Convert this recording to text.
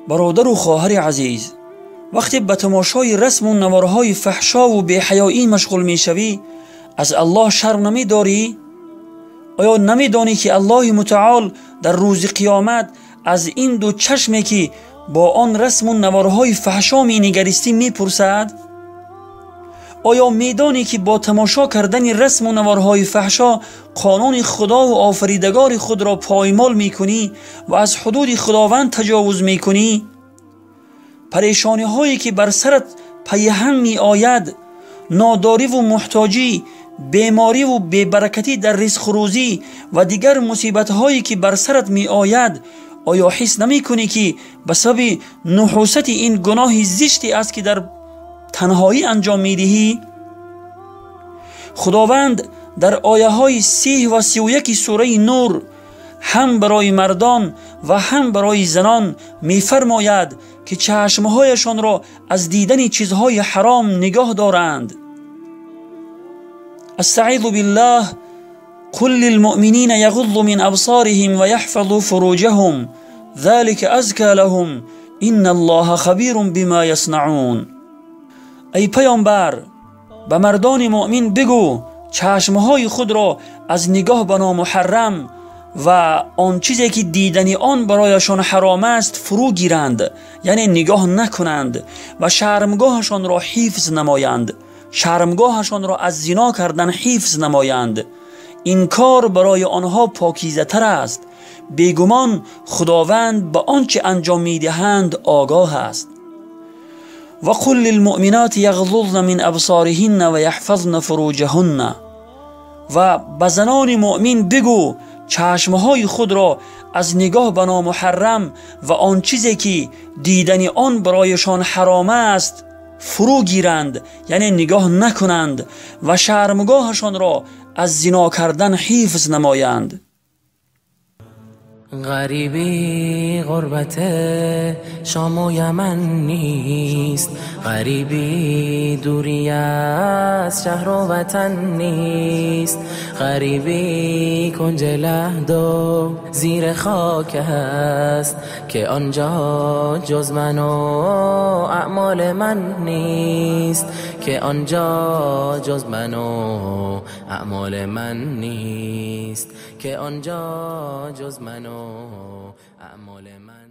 Бародару хоҳари азиз, вақте ба тамошои расму наворҳои фаҳшову беҳаёӣ машғул мешавӣ, аз Аллоҳ шарм намедорӣ? Оё намедонӣ, ки Аллоҳи мутаол дар рӯзи қиёмат аз ин ду чашме, ки бо он расму наворҳои фаҳшо менигаристӣ, мепурсад? Оё медонӣ, ки бо тамошо кардани расму наворҳои фаҳшо қонуни худову офаридагори худро поймол мекунӣ ва аз ҳудуди худованд таҷовуз мекунӣ? Парешониҳое, ки бар сарат пайҳам меояд, нодориву муҳтоҷӣ, бемориву бебаракатӣ дар ризқу рӯзӣ ва дигар мусибатҳое, ки бар сарат меояд, оё ҳис намекунӣ, ки ба сабаби нуҳусати ин гуноҳи зиште аст, ки дар танҳоӣ анҷом медиҳӣ? Худованд дар ояҳои 30 ва 31 сураи Нур ҳам барои мардон ва ҳам барои занон мефармояд, ки чашмҳояшонро аз дидани чизҳои ҳаром нигоҳ доранд. Астаизу биллаҳ: قل للمؤمنين يغضوا من أبصارهم ويحفظوا فروجهم ذلك أزكى لهم إن الله خبير بما يصنعون. Эй паёмбар, ба мардони муъмин бигӯ, чашмҳои худро аз нигоҳ ба номуҳаррам ва он чизе, ки дидани он барояшон ҳаром аст, фурӯ гиранд, яъне нигоҳ накунанд, ва шармгоҳашонро ҳифз намоянд, шармгоҳашонро аз зино кардан ҳифз намоянд. Ин кор барои онҳо покизатар аст. Бегумон, Худованд ба он чӣ анҷом медиҳанд огоҳ аст. وقل للمؤمنات يغضضن من أبصارهن ويحفظن فروجهن. و به زنان مؤمن بگو چشمهای خود را از نگاه به نامحرم و آن چیزی که دیدن آن برایشان حرام است فرو گیرند، یعنی نگاه نکنند، و شرمگاهشان را از زنا کردن حفظ نمایند. غریبی غربت شام و یمن نیست، غریبی دوری از شهر و وطن نیست، غریبی کنج لحد و زیر خاک است که آنجا جز من و اعمال من نیست، که آنجا جز من و اعمال من نیست، که آنجا جز من و اعمال من.